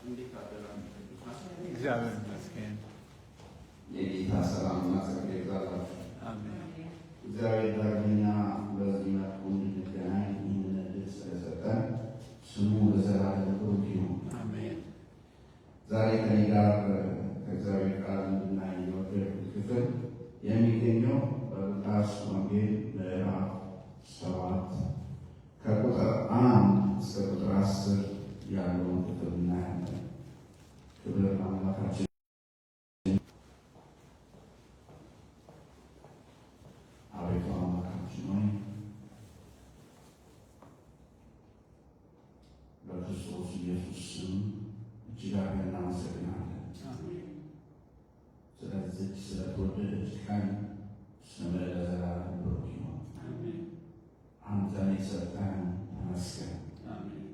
እንዴት አደራችሁ ቅዱሳን? እግዚአብሔር ይመስገን። የጌታ ሰላምና ጸጋ ይብዛላችሁ። አሜን። እግዚአብሔር ዳግመኛ በዚህ መልኩ እንድንገናኝ ይህንን ዕድል ስለሰጠን ስሙ ለዘላለም ብሩክ ይሁን። አሜን። ዛሬ ከኔ ጋር ከእግዚአብሔር ቃል እንድናይ የወደድኩት ክፍል የሚገኘው በሉቃስ ወንጌል ምዕራፍ 7 ከቁጥር 1 እስከ ቁጥር 10 ያለውን ክፍል እናያለን። ክብር ለአምላካችን። አቤቱ አምላካችን ሆይ፣ በክርስቶስ ኢየሱስ ስም እጅግ አድርገን እናመሰግናለን። አሜን። ስለዚች ስለተወደደች ቀን ስምህ ለዘላለም ብሩክ ይሁን። አሜን። አንተን የሰጠህን ተመስገን። አሜን።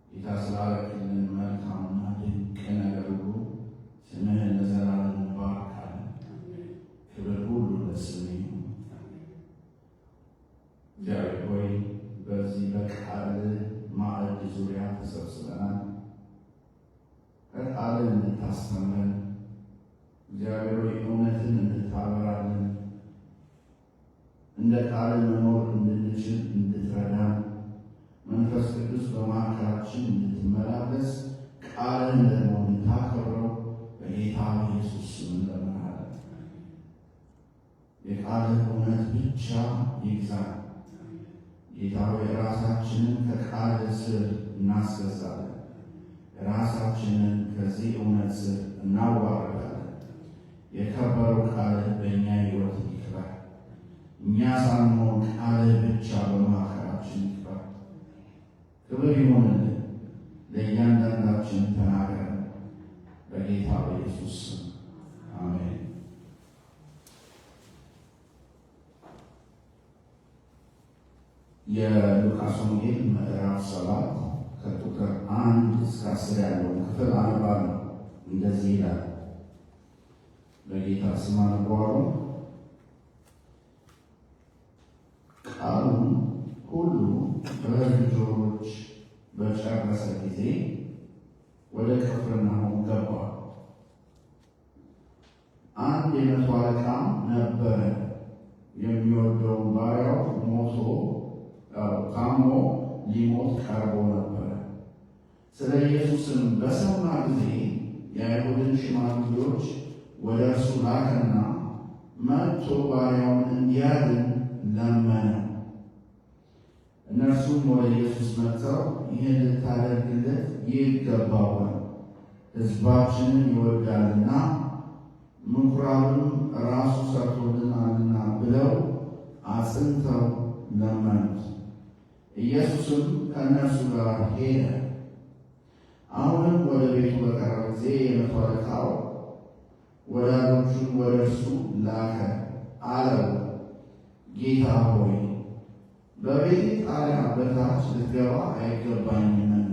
ጌታ፣ ስላደረግልን መልካምና ድንቅ ነገር ሁሉ ስምህን ለዘላለም እንባርካለን። አሜን። ክብር ሁሉ ለስምህ ይሁን። አሜን። እግዚአብሔር ሆይ፣ በዚህ በቃል ማዕድ ዙሪያ ተሰብስበናል። ከቃልህ እንድታስተምረን፣ እግዚአብሔር ሆይ፣ እውነትን እንድታበራልን፣ እንደ ቃልህ መኖር እንድንችል እንድትረዳን፣ መንፈስ ቅዱስ በመካከላችን እንድትመላለስ፣ ቃልህን ደግሞ እንድታከብረው በጌታ በኢየሱስ ስም እንለምንሃለን። የቃልህ እውነት ብቻ ይግዛን። ጌታ ሆይ፣ ራሳችንን ከቃልህ ስር እናስገዛለን። ራሳችንን ከዚህ እውነት ስር እናዋርዳለን። የከበረው ቃልህ በእኛ ሕይወት ይክበር። እኛ ሳንሆን ቃልህ ብቻ በመካከላችን ይክበር። ክብር ይሁንልህ። ለእያንዳንዳችን ተናገረን። በጌታ በኢየሱስ ስም አሜን። የሉቃስ ወንጌል ምዕራፍ 7 ከቁጥር 1 እስከ 10 ያለውን ክፍል አነባለሁ። እንደዚህ ይላል። በጌታ ስም አነበዋለሁ። ቃሉን ሁሉ በሕዝብ ጆሮች በጨረሰ ጊዜ ወደ ቅፍርናሆም ገባ። አንድ የመቶ አለቃም ነበረ፣ የሚወደውን ባሪያው ሞቶ ታሞ ሊሞት ቀርቦ ነበረ። ስለ ኢየሱስም በሰማ ጊዜ የአይሁድን ሽማግሌዎች ወደ እርሱ ላከና መጥቶ ባሪያውን እንዲያድን ለመነው። እነርሱም ወደ ኢየሱስ መጥተው፣ ይህን ልታደርግለት ይገባዋል፣ ሕዝባችንን ይወዳልና ምኵራብንም ራሱ ሠርቶልናልና ብለው አጽንተው ለመኑት። ኢየሱስም ከእነርሱ ጋር ሄደ። አሁንም ወደ ቤቱ በቀረበ ጊዜ የመቶ አለቃው ወዳጆቹን ወደ እርሱ ላከ፣ አለው፣ ጌታ ሆይ፣ በቤቴ ጣሪያ በታች ልትገባ አይገባኝምና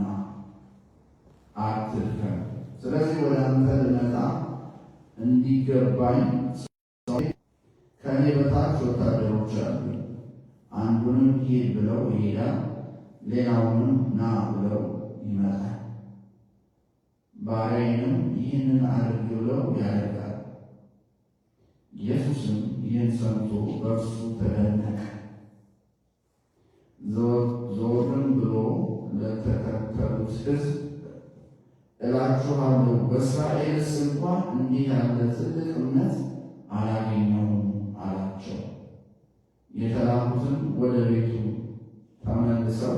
አትድከም። ስለዚህ ወደ አንተ ልመጣ እንዲገባኝ ከእኔ በታች ወታደሮች አሉ። አንዱንም ሂድ ብለው ይሄዳል፣ ሌላውንም ና ብለው ይመጣል። ባሪያዬንም ይህንን አድርግ ብለው ያደርጋል። ኢየሱስም ይህን ሰምቶ በእርሱ ተደነቀ። ዞርም ብሎ ለተከተሉት ሕዝብ፣ እላችኋለሁ፣ በእስራኤልስ እንኳ እንዲህ ያለ ትልቅ እምነት አላገኘሁም አላቸው። የተላኩትም ወደ ቤቱ ተመልሰው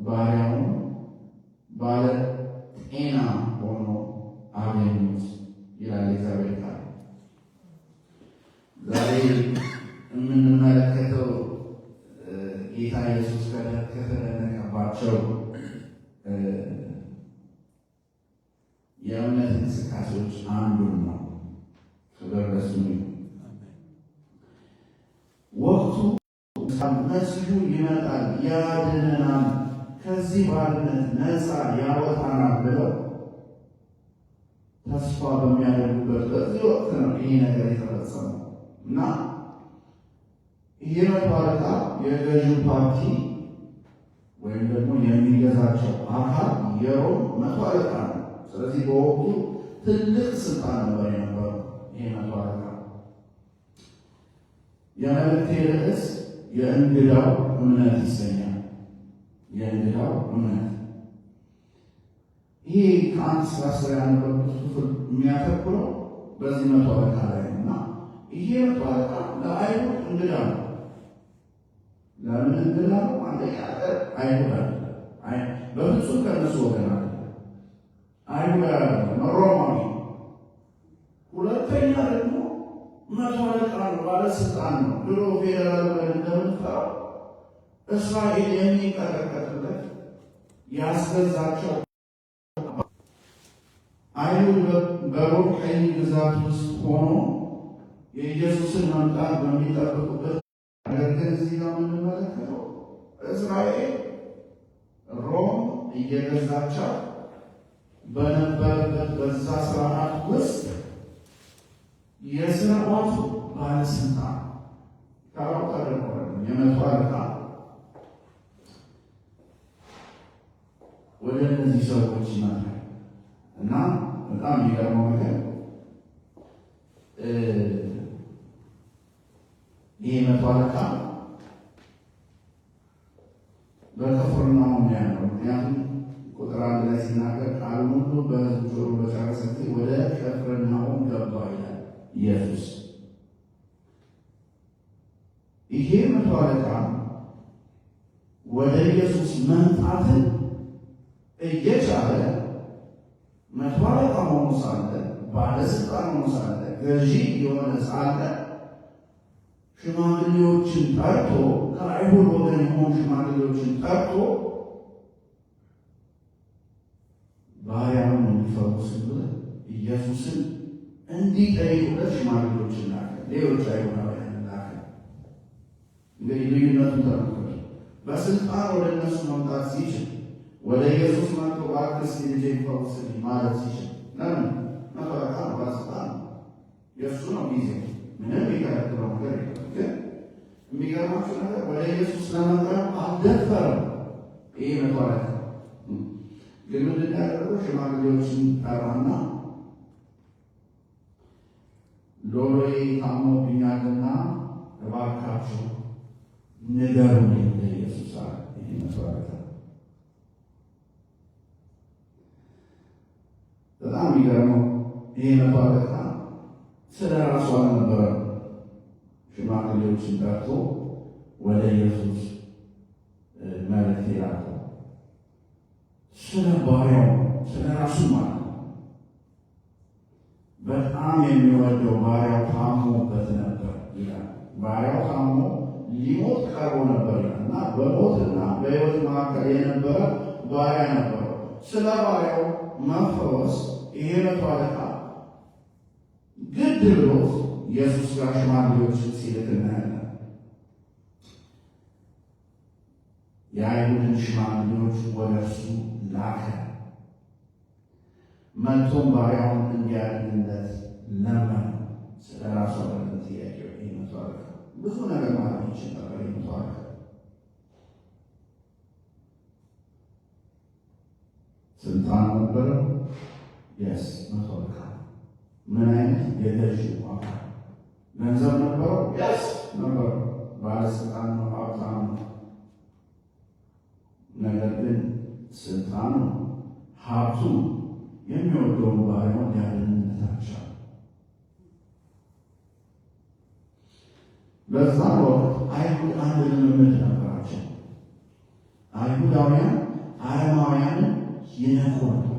ባሪያውን ባለ ጤና ሆኖ አገኙት ይላል የእግዚአብሔር ቃል። ዛሬ የምንመለከተው ጌታ ኢየሱስ ከተደነቀባቸው የእምነት እንቅስቃሴዎች አንዱን ነው። ክብር ለስሙ ይሁን። ወቅቱ መሲሁ ይመጣል፣ ያድነናል፣ ከዚህ ባርነት ነፃ ያወጣናል ብለው ተስፋ በሚያደርጉበት በዚህ ወቅት ነው ይሄ ነገር የተፈጸመው። እና ይህ መቶ አለቃ የገዢው ፓርቲ ወይም ደግሞ የሚገዛቸው አካል የሮም መቶ አለቃ ነው። ስለዚህ በወቅቱ ትልቅ ስልጣን ነበር የነበረው ይሄ መቶ አለቃ። የመልእክቴ ርዕስ የእንግዳው እምነት ይሰኛል። የእንግዳው እምነት። ይሄ ከ1 እስከ 10 ያነበብኩት ክፍል የሚያተኩረው በዚህ መቶ አለቃ ላይ ነው እና ይሄ መቶ አለቃ ለአይሁድ እንግዳ ነው። ለምን እንግዳ ነው? አንደኛ ነገር አይሁድ አይደለም፣ በፍጹም ከነሱ ወገን አይደለም፣ አይሁድ አይደለም፣ ሮማዊ። ሁለተኛ ደግሞ መቶ አለቃ ነው፣ ባለስልጣን ነው። ድሮ ፌዴራል ብለን እንደምንጠራው እስራኤል የሚንቀጠቀጥለት ያስገዛቸው አይሁድ በሮም ቀኝ ግዛት ውስጥ ሆኖ የኢየሱስን መምጣት በሚጠብቁበት፣ ነገር ግን እዚህ ጋር የምንመለከተው እስራኤል ሮም እየገዛቸው በነበረበት በዛ ስርዓት ውስጥ የስርዓቱ ባለስልጣን ተራው ተደርጓል። የመቶ አለቃ ወደ እነዚህ ሰዎች ይመጣል እና በጣም የሚገርመው ነገር ይህ መቶ አለቃ በቅፍርናሆም ነው ያለው። ምክንያቱም ቁጥር 1 ላይ ሲናገር ቃሉን ሁሉ በሕዝቡ ጆሮ በጨረሰ ጊዜ ወደ ቅፍርናሆም ገባ ይላል ኢየሱስ። ይሄ መቶ አለቃ ወደ ኢየሱስ መምጣትን እየቻለ፣ መቶ አለቃ ሆኖ ሳለ፣ ባለስልጣን ሆኖ ሳለ፣ ገዢ የሆነ ሳለ፣ ሽማግሌዎችን ጠርቶ፣ ከአይሁድ ወገን የሆኑ ሽማግሌዎችን ጠርቶ ባሪያውን እንዲፈውስለት ኢየሱስን እንዲጠይቁለት ሽማግሌዎችን ላከ። ሌሎች አይሁዳውያን ላከ። እንግዲህ ልዩነቱን ተመልከቱ። በስልጣን ወደ እነሱ መምጣት ሲችል፣ ወደ ኢየሱስ መጥቶ እባክህ እስኪ ልጄን ፈውስልኝ ማለት ሲችል፣ ለምን? መቶ አለቃ ነው፣ ባለስልጣን ነው፣ የእሱ ነው ጊዜ፣ ምንም የሚከለክለው ነገር የለም። ግን የሚገርማችሁ ነገር ወደ ኢየሱስ ለመቅረብ አልደፈረም። ይህ መቶ አለቃ ግን ምንድን ነው ያደረገው? ሽማግሌዎችን ጠራና ሎሎዬ ታሞብኛልና እባካችሁ ንገሩኝ ለኢየሱስ አለ። ይህ መቶ አለቃ በጣም የሚገርመው ይህ መቶ አለቃ ስለ ራሱ አልነበረም ሽማግሌዎችን ጠርቶ ወደ ኢየሱስ መልእክት የላከው፣ ስለ ባሪያው፣ ስለ ራሱ ማለት ነው። በጣም የሚወደው ባሪያው ታሞበት ነበር ይላል። ባሪያው ታሞ ሊሞት ቀርቦ ነበር ይላል እና በሞትና በሕይወት መካከል የነበረ ባሪያ ነበረው። ስለ ባሪያው መፈወስ ይሄ መቶ አለቃ ግድ ብሎት ኢየሱስ ጋር ሽማግሌዎችን ሲልክ እናያለን። የአይሁድን ሽማግሌዎች ወደ እርሱ ላከ። መጥቶም ባሪያውን እንዲያድንለት ለመነው። ስለ ራሱ አይደለም ጥያቄው። ይህ መቶ አለቃ ብዙ ነገር ማለት ይችል ነበር። ይህ መቶ አለቃ ስልጣን ነበረው። Yes፣ መቶ አለቃ ምን አይነት የገዢው አካል። ገንዘብ ነበረው? Yes፣ ነበረው። ባለስልጣን ነው፣ ሀብታም ነው። ነገር ግን ስልጣኑ፣ ሀብቱ የሚወደውን ባሪያውን ሊያድንለት አልቻለም። በዛ ወቅት አይሁድ አንድ ልምምድ ነበራቸው። አይሁዳውያን አረማውያንን ይንቁ ነበር፣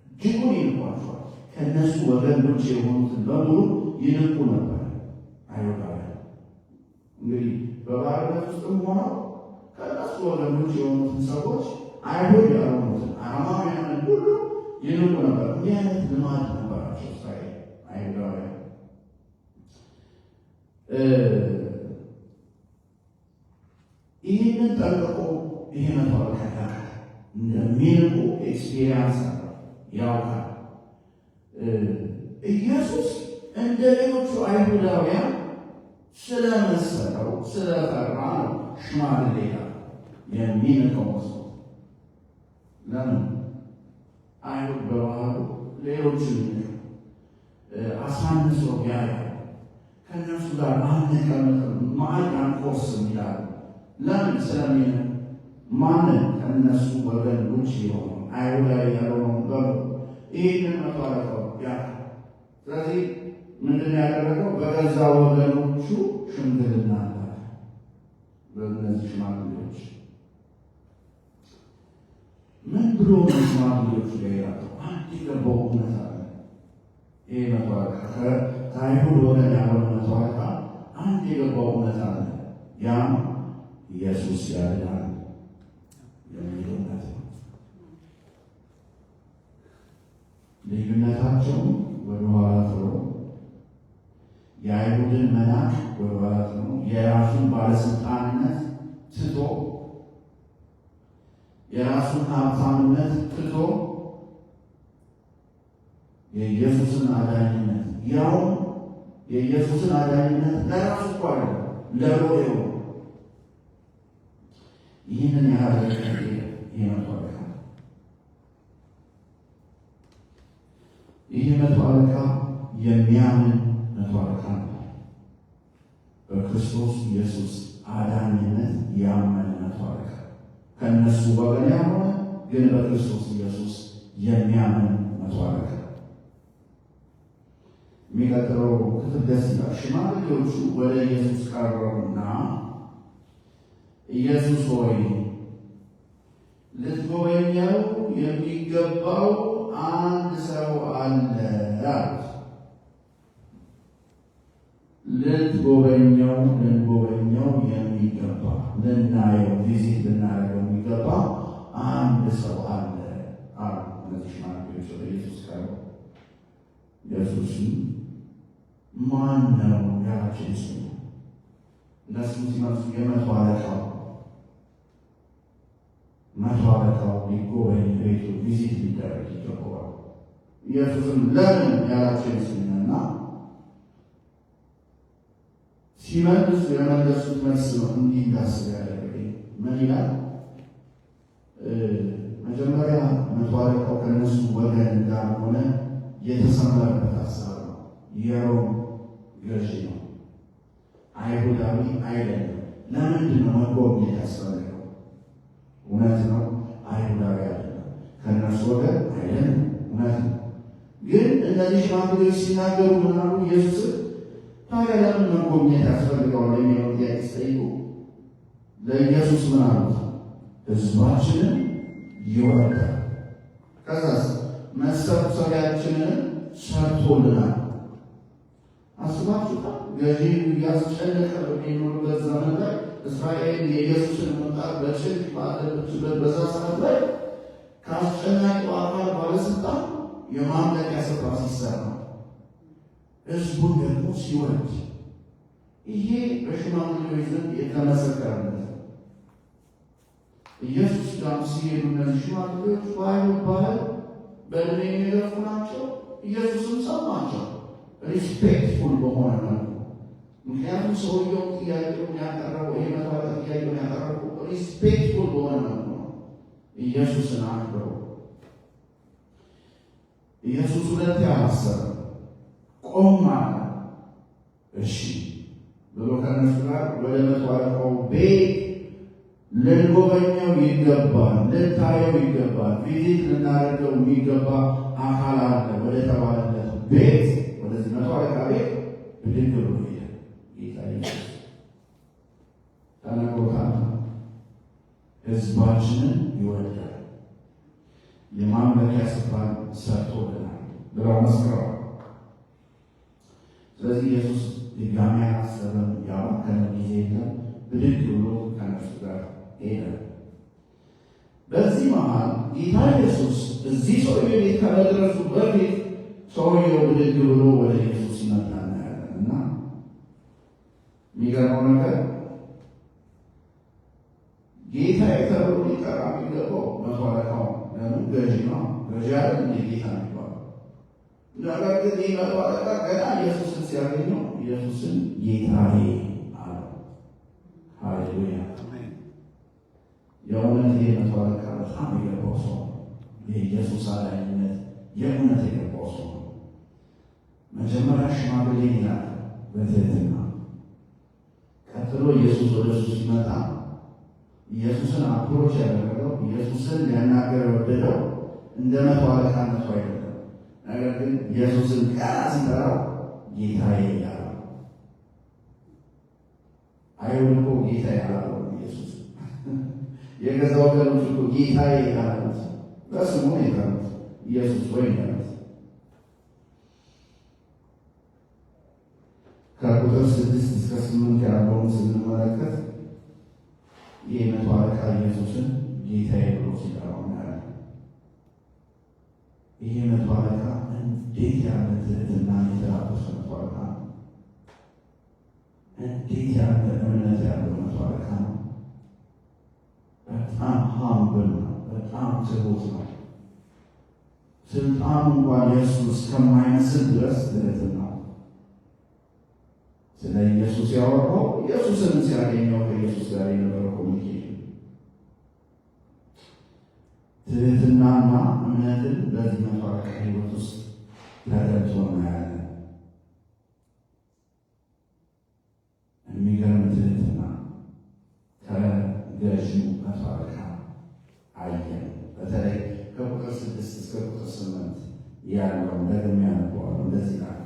እጅጉን ይንቋቸዋል። ከእነሱ ወገን ውጭ የሆኑትን በሙሉ ይንቁ ነበር አይሁዳውያን። እንግዲህ በባርነት ውስጥም ሆነው ከእነሱ ወገን ውጭ የሆኑትን ሰዎች፣ አይሁድ ያልሆኑትን አረማውያንን ሁሉ ይንቁ ነበር። እንዲህ አይነት ልማድ ነበራቸው እስራኤል አይሁዳውያን። ይህንን ጠንቅቆ ይሄ መቶ አለቃ ያውቃል። እንደሚንቁ experience አለው፣ ያውቃል። ኢየሱስ እንደ ሌሎቹ አይሁዳውያን ስለመሰለው፣ ስለፈራ ነው ሽማግሌ ጋር የሚንቀው መስሎት። ለምን? አይሁድ በባህሉ ሌሎችን አሳንሰው ያያል። ከእነርሱ ጋር አንቀመጥም፣ ማዕድ አንቆርስም ይላሉ። ለምን? ስለሚል ማንን? ከእነሱ ወገን ውጭ የሆነው አይሁዳዊ ያልሆነውን በሙሉ። ይህንን መቶ አለቃው ያውቃል። ስለዚህ ምንድን ነው ያደረገው? በገዛ ወገኖቹ ሽምግልና ላከ። በእነዚህ ሽማግሌዎች ምን ብሎ ነው ሽማግሌዎቹ ጋር የላከው? አንድ የገባው እውነት አለ። ይህ መቶ አለቃ፣ ከአይሁድ ወገን ያልሆነ መቶ አለቃ፣ አንድ የገባው እውነት አለ። ያም ኢየሱስ ያድናል የሚል እውነት ነው። ልዩነታቸውን ወደኋላ ጥሎ፣ የአይሁድን መናቅ ወደኋላ ጥሎ፣ የራሱን ባለስልጣንነት ትቶ፣ የራሱን ሀብታምነት ትቶ፣ የኢየሱስን አዳኝነት፣ ያውም የኢየሱስን አዳኝነት ለራሱ እኮ አይደለም፣ ለሎሌው፣ ይህንን ያህል ርቀት ሄደ። ይህ መቶ አለቃ፣ ይህ መቶ አለቃ የሚያምን መቶ አለቃ ነው። በክርስቶስ ኢየሱስ አዳኝነት ያመነ መቶ አለቃ፣ ከእነሱ ወገን ያልሆነ ግን በክርስቶስ ኢየሱስ የሚያምን መቶ አለቃ። የሚቀጥለው ክፍል ደስ ይላል። ሽማግሌዎቹ ወደ ኢየሱስ ቀረቡና ኢየሱስ ሆይ፣ ልትጎበኘው የሚገባው አንድ ሰው አለ አሉት። ልትጎበኘው፣ ልንጎበኘው የሚገባ፣ ልናየው፣ visit ልናደርገው የሚገባ አንድ ሰው አለ አሉ። እነዚህ ሽማግሌዎች ወደ ኢየሱስ ቀረቡ። ኢየሱስም ማን ነው ያላቸው ይመስለኛል። እነሱም ሲመልሱ የመቶ አለቃው፣ መቶ አለቃው ሊጎበኝ፣ ቤቱ visit ሊደረግ ይገባዋል። ኢየሱስም ለምን ያላቸው ይመስለኛል እና ሲመልሱ የመለሱት መልስ ነው እንዲህ እንዳስብ ያደረገኝ። ምን ይላል? መጀመሪያ መቶ አለቃው ከእነሱ ወገን እንዳልሆነ የተሰመረበት ሀሳብ ነው። የሮም ገዢ ነው፣ አይሁዳዊ አይደለም። ለምንድን ነው መጎብኘት ያስፈለገው? እውነት ነው፣ አይሁዳዊ አይደለም፣ ከእነርሱ ወገን አይደለም። እውነት ነው። ግን እነዚህ ሽማግሌዎች ሲናገሩ ምን አሉ? ኢየሱስን ታዲያ ለምን መጎብኘት ያስፈልገዋል የሚለውን ጥያቄ ሲጠይቁ ለኢየሱስ ምን አሉት? ሕዝባችንን ይወዳል። ከዛስ መሰብሰቢያችንን ሰርቶልናል። አስባችሁታል? ገዢ እያስጨነቀ በሚኖርበት ዘመን ላይ፣ እስራኤል የኢየሱስን መምጣት በጭንቅ ባለችበት በዛ ሰዓት ላይ፣ ከአስጨናቂው አካል ባለስልጣን የማምለኪያ ስፍራ ሲሰራ፣ ህዝቡን ደግሞ ሲወድ፣ ይሄ በሽማግሌዎች ዘንድ የተመሰከረለት ነው። ኢየሱስ ጋር ሲሄዱ እነዚህ ሽማግሌዎች በአይሁድ ባህል በእድሜ የሚገፉ ናቸው። ኢየሱስም ሰማቸው respectful በሆነ መልኩ። ምክንያቱም ሰውየው ጥያቄውን ያቀረበው፣ ይሄ መቶ አለቃ ጥያቄውን ያቀረበው respectful በሆነ መልኩ ነው። ኢየሱስን አክብረው ኢየሱስ ሁለቴ አላሰበም፣ ቆም አለ። እሺ ብሎ ከእነሱ ጋር ወደ መቶ አለቃው ቤት ልንጎበኘው ይገባል፣ ልታየው ይገባል፣ visit ልናደርገው የሚገባ አካል አለ ወደ ተባለለት ቤት፣ ወደዚህ መቶ አለቃ ቤት ብድግ ብሎ ሄደ። ጌታ ኢየሱስ ተነግሮታል። ሕዝባችንን ይወዳል፣ የማምለኪያ ስፍራን ሰርቶልናል ብለው መስክረዋል። ስለዚህ ኢየሱስ ድጋሚ አላሰበም፣ ያባከነ ጊዜ የለም። ብድግ ብሎ ከነርሱ ጋር ሄደ። በዚህ መሃል ጌታ ኢየሱስ እዚህ ሰውዬ ቤት ከመድረሱ በፊት ሰውየው ብድግ ብሎ ወደ ኢየሱስ ሲመጣ እናያለን። እና የሚገርመው ነገር ጌታ ተብሎ ሊጠራ የሚገባው መቶ አለቃው፣ ለምን? ገዢ ነው። ገዢ አይደል እንደ ጌታ የሚባለው? ነገር ግን ይህ መቶ አለቃ ገና ኢየሱስን ሲያገኘው ኢየሱስን ጌታዬ አለው። ሃሌሉያ! የእውነት ይህ መቶ አለቃ በጣም የገባው ሰው ነው። የኢየሱስ አዳኝነት የእውነት የገባው ሰው ነው። መጀመሪያ ሽማግሌ ይላል በትህትና። ቀጥሎ ኢየሱስ ወደ እሱ ሲመጣ ኢየሱስን approach ያደረገው፣ ኢየሱስን ሊያናገር የወደደው እንደ መቶ አለቃነቱ አይደለም። ነገር ግን ኢየሱስን ገና ሲጠራው ጌታዬ ያለው። አይሁድ እኮ ጌታዬ አላለው ኢየሱስ። የገዛ ወገኖች እኮ ጌታዬ አላሉት። በስሙ ነው የጠሩት፣ ኢየሱስ ወይ ያሉት። ከቁጥር 6 እስከ 8 ያለውን ስንመለከት ይህ መቶ አለቃ ኢየሱስን ጌታዬ ብሎ ሲጠራው እናያለን። ይህ መቶ አለቃ እንዴት ያለ ትህትና የተላበሰ መቶ አለቃ ነው! እንዴት ያለ እምነት ያለው መቶ አለቃ ነው! በጣም humble ነው። በጣም ትሁት ነው። ስልጣኑ እንኳን የእሱ እስከማይመስል ድረስ ትህትና ነው። ስለ ኢየሱስ ያወራው፣ ኢየሱስን ሲያገኘው ከኢየሱስ ጋር የነበረው communication ትህትናና እምነትን በዚህ መቶ አለቃ ሕይወት ውስጥ ተገልጦ እናያለን። የሚገርም ትህትና ከገዢው መቶ አለቃ አየን። በተለይ ከቁጥር 6 እስከ ቁጥር 8 ያለውን ደግሜ ያነበዋለሁ። እንደዚህ ይላል።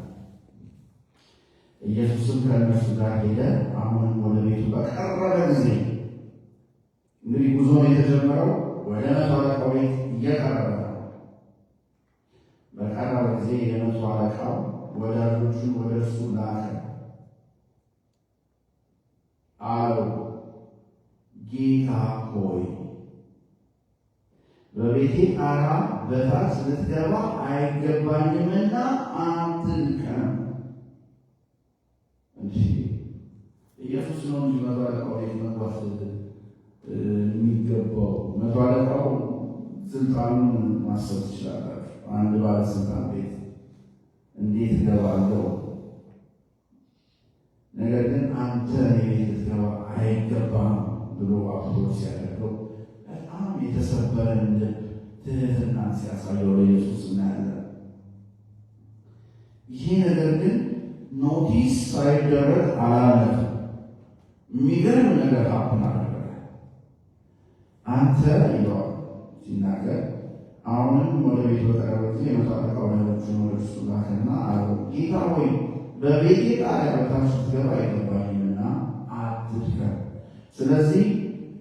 ኢየሱስም ከእነርሱ ጋር ሄደ። አሁንም ወደ ቤቱ በቀረበ ጊዜ፣ እንግዲህ ጉዞ ነው የተጀመረው፣ ወደ መቶ አለቃው ቤት እየቀረበ ነው። በቀረበ ጊዜ የመቶ አለቃው ወዳጆቹን ወደ እርሱ ላከ፣ አለው፣ ጌታ ሆይ፣ በቤቴ ጣራ በታች ልትገባ አይገባኝምና አትድከም። እንጂ ኢየሱስ ነው እንጂ መቶ አለቃው ቤት መግባት የሚገባው። መቶ አለቃው ስልጣኑን ማሰብ ትችላላችሁ። አንድ ባለስልጣን ቤት እንዴት እገባለሁ? ነገር ግን አንተ እኔ ቤት ልትገባ አይገባም ብሎ approach ሲያደርገው በጣም የተሰበረን ልብ፣ ትህትናን ሲያሳየው ለኢየሱስ እናያለን። ይሄ ነገር ግን notice ሳይደረግ አላለፈም። የሚገርም ነገር happen አደረገ። አንተ ይለዋል ሲናገር፣ አሁንም ወደ ቤቱ በቀረበ ጊዜ የመቶ አለቃ ወዳጆቹን ወደ እርሱ ላከና አለው፣ ጌታ ሆይ፣ በቤቴ ጣሪያ በታች ልትገባ አይገባኝምና አትድከም። ስለዚህ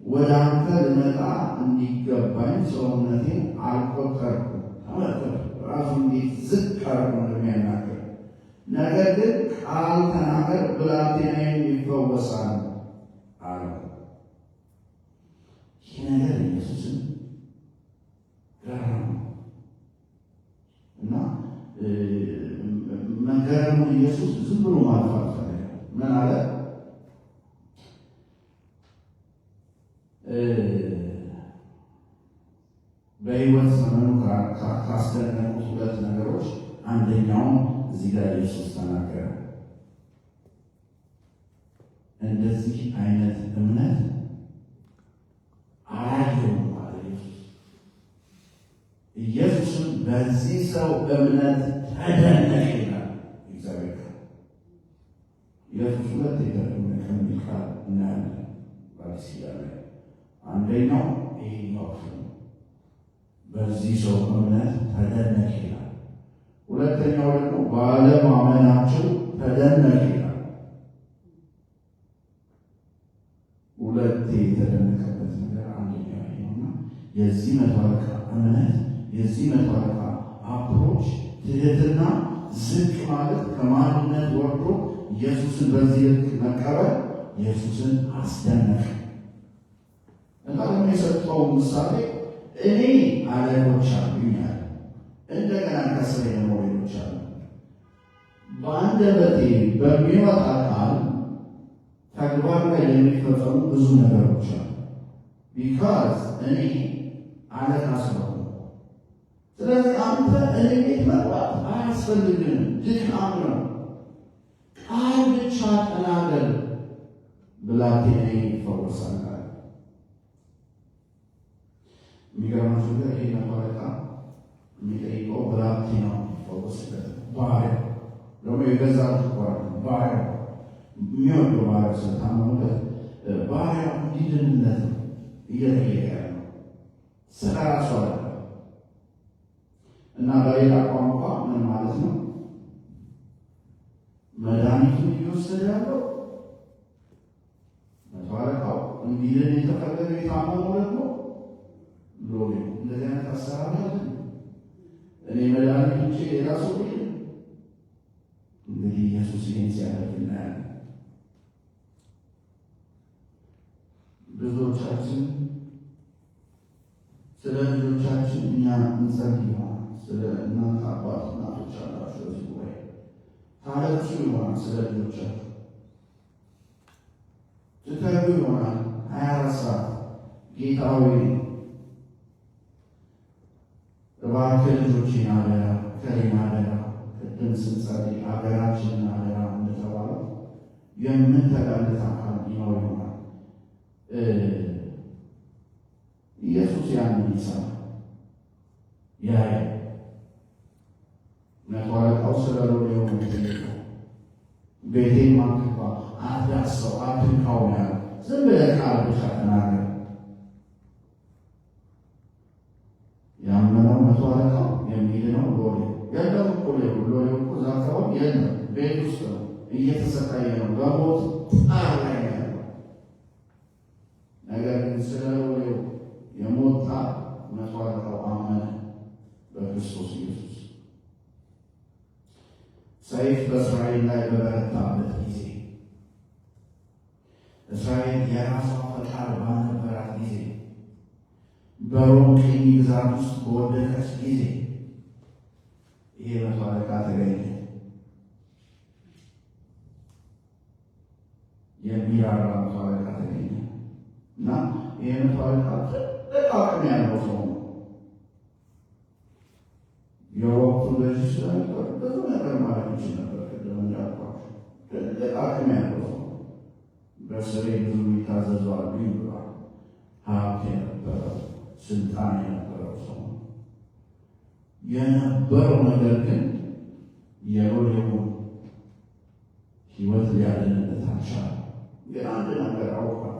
ወደ አንተ ልመጣ እንዲገባኝ ሰውነቴን አልቆጠርኩም። ተመልከቱ ራሱ እንዴት ዝቅ አድርጎ እንደሚያናገር። ነገር ግን ቃል ተናገር፣ ብላቴናዬም ይፈወሳል አለው። ይህ ነገር ኢየሱስን ገረመው እና መገረሙን ኢየሱስ ዝም ብሎ ማለፍ አልፈለገም። ምን አለ? በሕይወት ዘመኑ ካስደነቁት ሁለት ነገሮች አንደኛውን እዚህ ጋር ኢየሱስ ተናገረ። እንደዚህ አይነት እምነት አላየሁም አለ ኢየሱስ። ኢየሱስም በዚህ ሰው እምነት ተደነቀ ይላል እግዚአብሔር ቃል። ኢየሱስ ሁለት የተደነቀ የሚል ቃል እናያለን በአዲስ ኪዳን ላይ። አንደኛው ይሄኛው ክፍል ነው። በዚህ ሰው እምነት ተደነቀ ይላል። ሁለተኛው ደግሞ ባለማመናቸው ተደነቀ ይላል። ሁለቴ የተደነቀበት ነገር አንደኛው ይሄ ነውና የዚህ መቶ አለቃ እምነት፣ የዚህ መቶ አለቃ approach፣ ትህትና፣ ዝቅ ማለት፣ ከማንነት ወርዶ ኢየሱስን በዚህ ልክ መቀበል ኢየሱስን አስደነቀ። እና ደግሞ የሰጠው ምሳሌ እኔ አለቆች አሉኝ አለ። እንደገና ከስሬ ደግሞ ሌሎች አሉ። በአንደበቴ በሚወጣ ቃል ተግባር ላይ የሚፈጸሙ ብዙ ነገሮች አሉ። Because እኔ አለቃ ስለሆንኩ። ስለዚህ አንተ እኔ ቤት መግባት አያስፈልግም፣ ድካም ነው። ቃል ብቻ ተናገር፣ ብላቴናዬ ይፈወሳል። የሚገርማችሁ ነገር ይሄ መቶ አለቃ የገዛ ልጁ እኮ አይደለም፣ ባሪያው የሚወደው ባሪያው ስለታመመበት ባሪያው እንዲድንለት ነው እየጠየቀ ያለው፣ ስለ ራሱ አይደለም። እና በሌላ ቋንቋ ምን ማለት ነው? መድኃኒቱን እየወሰደ ያለው መቶ አለቃው፣ እንዲድን የተፈለገ የታመመው ደግሞ ሎሌው። እንደዚህ አይነት አሰራር አለ። እኔ መድኃኒት ውጭ ሌላ ሰው ቢድን። እንግዲህ ኢየሱስ ይህን ሲያደርግ እናያለን። ብዙዎቻችን ስለ ልጆቻችን እኛ እንጸልይ ይሆናል። ስለ እናንተ አባት እናቶች አላችሁ በዚህ ጉባኤ ታለቅሱ ይሆናል። ስለ ልጆቻችሁ ትተጉ ይሆናል። 24 ሰዓት ጌታ ሆይ እባክህ ልጆቼን አደራ፣ ከሌን አደራ፣ ቅድም ስንጸልይ ሀገራችንን አደራ እንደተባለው የምንተጋለት አካል ይኖር ይሆናል። ኢየሱስ ያንን ይሰማል፣ ያያል። መቶ አለቃው ስለ ሎሌው ነው የጠየቀው። ቤቴን አትግባ፣ አትዳስሰው፣ አትንካው ነው ያለው። ዝም ብለህ ቃል ብቻ ተናገር። ያመነው መቶ አለቃው፣ የሚድነው ሎሌው። የለም እኮ ሎሌው እኮ እዛ አካባቢ የለም፣ ቤት ውስጥ ነው፣ እየተሰቃየ ነው፣ በሞት ጣር ላይ ነው ያለው። ነገር ግን ስለ ሎሌው የሞት ጣር መቶ አለቃው አመነ በክርስቶስ ኢየሱስ። ሰይፍ በእስራኤል ላይ በበረታበት ጊዜ፣ እስራኤል የራሷ ፈቃድ ባልነበራት ጊዜ፣ በሮም ቅኝ ግዛት ውስጥ በወደቀች ጊዜ ይሄ መቶ አለቃ ተገኘ። የሚራራ መቶ አለቃ ተገኘ። እና ይሄ መቶ አለቃ ትልቅ አቅም ያለው ሰው ነው። የወቅቱ ገዢ ስለነበር ብዙ ነገር ማለት ይችል ነበር። ቅድም እንዳልኳችሁ ትልቅ አቅም ያለው ሰው፣ በስሬ ብዙ የሚታዘዙ አሉኝ ብሏል። ሀብት የነበረው፣ ስልጣን የነበረው ሰው ነው የነበረው። ነገር ግን የሎሌውን ሕይወት ሊያድንለት አልቻለም። ግን አንድ ነገር አውቋል።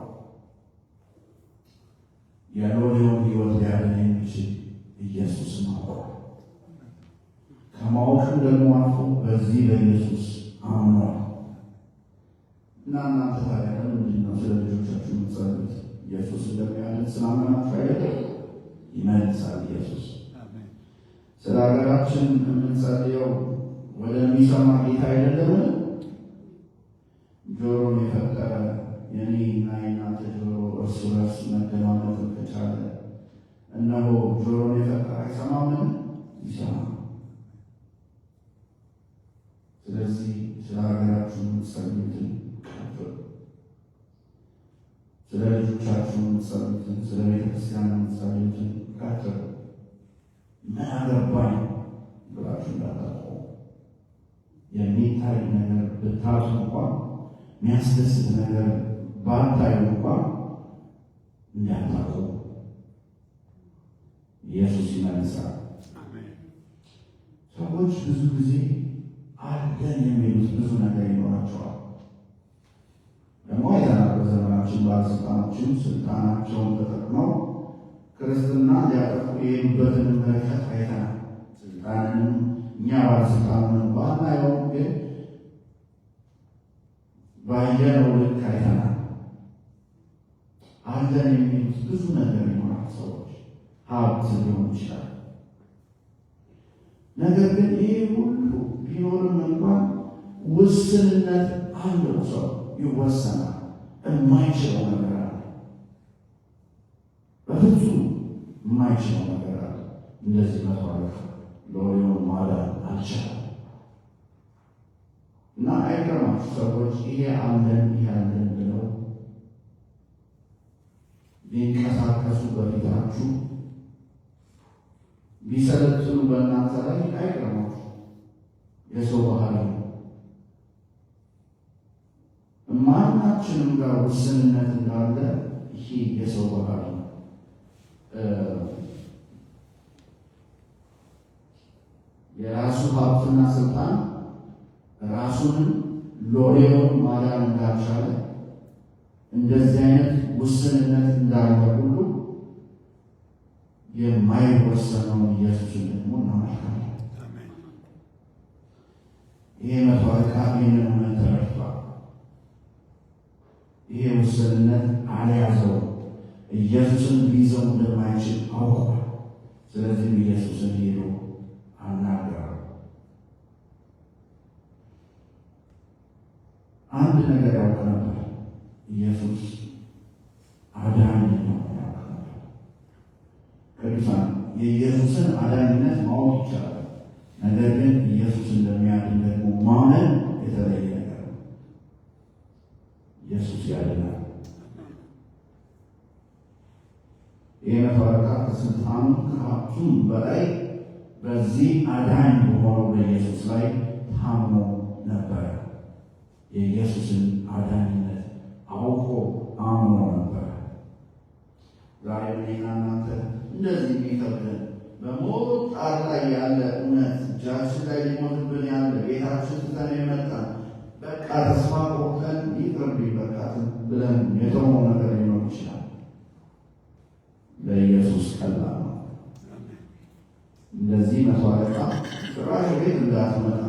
የሎሌውን ሕይወት ሊያድን የሚችል ኢየሱስን አውቋል። ከማወቅም ደግሞ አልፎ በዚህ በኢየሱስ አምኗል። እና እናንተ ታዲያ ለምንድን ነው ስለ ልጆቻችሁ የምትጸልዩት? ኢየሱስ እንደሚያድን ስላመናችሁ አይደለም? ይመልሳል ኢየሱስ። ስለ ሀገራችን የምንጸልየው ወደሚሰማ ጌታ አይደለምን? ጆሮን የፈጠረ የኔ እና የእናንተ ጆሮ እርስ በርስ መደማመጥ ከቻለ እነሆ ጆሮን የፈጠረ አይሰማምን? ይሰማል። ስለዚህ ስለ ሀገራችሁ የምትጸልዩትን ቀጥሉ። ስለ ልጆቻችሁ የምትጸልዩትን፣ ስለ ቤተክርስቲያን የምትጸልዩትን ቀጥሉ። ምን አገባኝ ብላችሁ እንዳታቆሙ። የሚታይ ነገር ብታጡ እንኳን፣ የሚያስደስት ነገር ባታዩ እንኳን እንዳታቆሙ። ኢየሱስ ይመልሳል። ሰዎች ብዙ ጊዜ አለን የሚሉት ብዙ ነገር ይኖራቸዋል። ደግሞ አይተናል። በዘመናችን ባለስልጣኖችን ስልጣናቸውን ተጠቅመው ክርስትና ሊያጠፉ የሄዱበትን ርቀት አይተናል። ስልጣንንም እኛ ባለስልጣኑን ባናየውም ግን ባየነው ልክ አይተናል። አለን የሚሉት ብዙ ነገር ይኖራል። ሰዎች ሀብት ሊሆን ይችላል። ነገር ግን ይህ ሁሉ ቢኖርም እንኳን ውስንነት አለው። ሰው ይወሰናል። የማይችለው ነገር አለ። በፍጹም የማይችለው ነገር አለ። እንደዚህ መቶ አለቃ ሎሌውን ማዳን አልቻለም። እና አይገርማችሁ ሰዎች ይሄ አለን ይሄ አለን ብለው ቢንቀሳቀሱ፣ በፊታችሁ ቢሰለጥኑ በእናንተ ላይ አይገርማችሁ። የሰው ባህሪ ነው። ማናችንም ጋር ውስንነት እንዳለ ይሄ የሰው ባህሪ ነው። የራሱ ሀብትና ስልጣን ራሱንም ሎሌውን ማዳን እንዳልቻለ እንደዚህ አይነት ውስንነት እንዳለ ሁሉ የማይወሰነውን ኢየሱስን ደግሞ እናመልካለን። ይሄ መቶ አለቃ ይህንን እውነት ተረድቷል። ይሄ ውስንነት አልያዘውም። ኢየሱስን ሊይዘው እንደማይችል አውቋል። ስለዚህም ኢየሱስን ሄዶ አናገረው። አንድ ነገር ያውቅ ነበር። ኢየሱስ አዳኝ እንደሆነ ያውቅ ነበር። ቅዱሳን፣ የኢየሱስን አዳኝነት ማወቅ ይቻላል። ነገር ግን ኢየሱስ እንደሚያድን ደግሞ ማመን የተለየ ነገር ነው። ኢየሱስ ያድናል። ይህ መቶ አለቃ ከስልጣኑ ከሀብቱም በላይ በዚህ አዳኝ በሆነው በኢየሱስ ላይ ታምኖ ነበረ። የኢየሱስን አዳኝነት አውቆ አምኖ ነበረ። ዛሬ እኔና እናንተ እንደዚህ የሚከብደን በሞት ጣር ላይ ያለ እውነት፣ እጃችን ላይ ሊሞትብን ያለ፣ ቤታችን ትተን የመጣን፣ በቃ ተስፋ ቆርጠን ይቅርብኝ በቃ ብለን የተውነው ነገር ሊኖር ይችላል። ለኢየሱስ ቀላል ነው። እንደዚህ መቶ አለቃ ጭራሽ ቤት እንዳትመጣ፣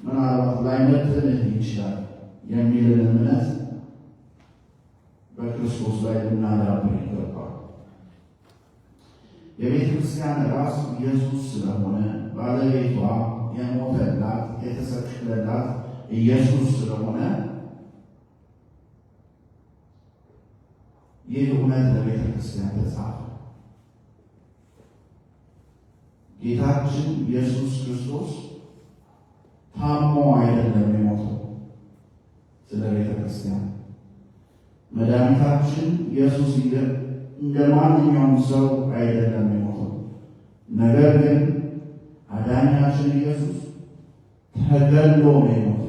ምናልባት ላይመጥንህ ይችላል የሚልን እምነት በክርስቶስ ላይ ልናዳብር ይገባል። የቤተ ክርስቲያን ራስ ኢየሱስ ስለሆነ፣ ባለቤቷ የሞተላት የተሰቀለላት ኢየሱስ ስለሆነ ይህ እውነት ለቤተ ክርስቲያን ተጻፈ። ጌታችን ኢየሱስ ክርስቶስ ታሞ አይደለም የሞተው ስለ ቤተ ክርስቲያን። መድኃኒታችን ኢየሱስ እንደ ማንኛውም ሰው አይደለም የሞተው። ነገር ግን አዳኛችን ኢየሱስ ተገሎ ነው የሞተው።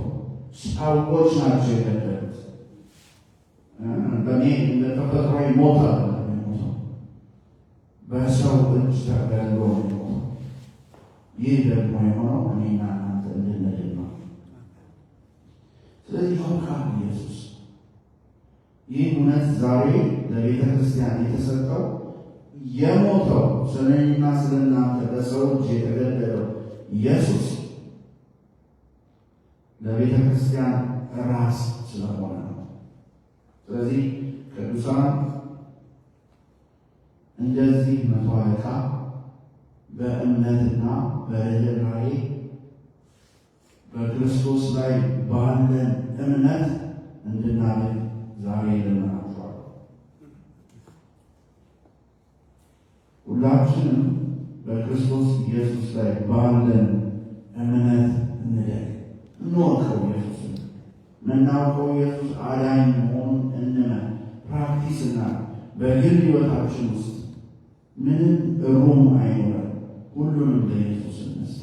ሰዎች ናቸው የገደሉት። በእኔ እንደ ተፈጥሯዊ ሞት አይደለም የሞተው፣ በሰው እጅ ተገሎ ነው የሞተው። ይህ ደግሞ የሆነው እኔና እናንተ እንድንድን ነው። ስለዚህ ያውቃል ኢየሱስ። ይህ እውነት ዛሬ ለቤተ ክርስቲያን የተሰጠው የሞተው፣ ስለ እኔና ስለ እናንተ በሰው እጅ የተገደለው ኢየሱስ ለቤተ ክርስቲያን ራስ ስለሆነ ነው። ስለዚህ ቅዱሳን፣ እንደዚህ መቶ አለቃ በእምነትና በርኅራኄ በክርስቶስ ላይ ባለን እምነት እንድናድግ ዛሬ እለምናችኋለሁ። ሁላችንም በክርስቶስ ኢየሱስ ላይ ባለን እምነት እንደግ። እንወቀው ኢየሱስን። ምናውቀው ኢየሱስ አዳኝ መሆኑን እንመን፣ practice እና በግል ሕይወታችን ውስጥ ምንም room አይኖረን፣ ሁሉንም ለኢየሱስ እንስጥ።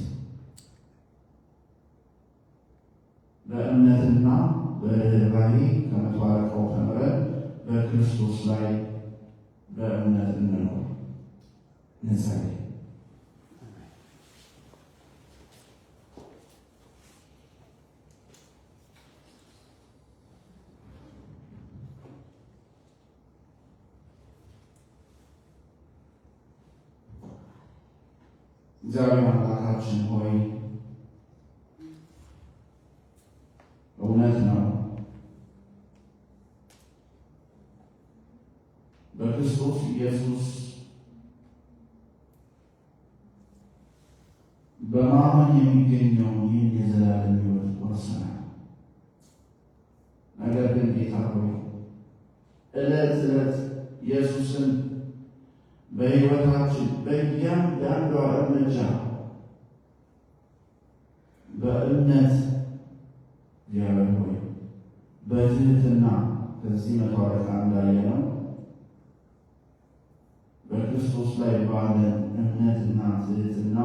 በእምነትና በርኅራኄ ከመቶ አለቃው ተምረን በክርስቶስ ላይ በእምነት እንኖር። እንጸልይ። እግዚአብሔር አምላካችን ሆይ፣ እውነት ነው። በክርስቶስ ኢየሱስ በማመን የሚገኘውን ይህን የዘላለም ሕይወት ወርሰናል። ነገር ግን ጌታ ሆይ፣ ዕለት ዕለት ኢየሱስን በሕይወታችን በእያንዳንዷ እርምጃ በእምነት፣ እግዚአብሔር ሆይ፣ በትህትና ከዚህ መቶ አለቃ እንዳየነው በክርስቶስ ላይ ባለን እምነትና ትህትና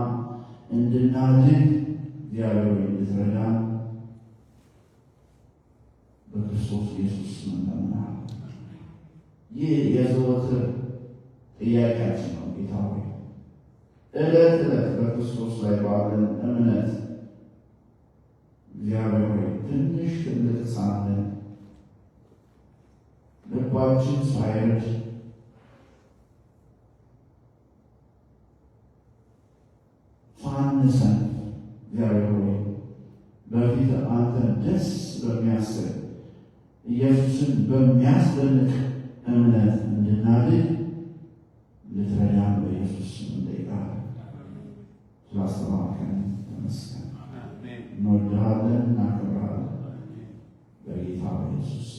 እንድናድግ እግዚአብሔር ሆይ እንድትረዳን በክርስቶስ ኢየሱስ ስም እንለምናለን። ይህ የዘወትር ጥያቄያችን ነው። ጌታ ሆይ፣ ዕለት ዕለት በክርስቶስ ላይ ባለን እምነት፣ እግዚአብሔር ሆይ ትንሽ ትልቅ ሳንል፣ ልባችን ሳይርድ፣ ሳንሰንፍ፣ እግዚአብሔር ሆይ በፊት አንተን ደስ በሚያሰኝ፣ ኢየሱስን በሚያስደንቅ እምነት እንድናድግ ልትረዳን በኢየሱስ ስም እንጠይቃለን። ስላስተማርከን ተመስገን። እንወድሃለን፣ እናከብርሃለን። በጌታ በኢየሱስ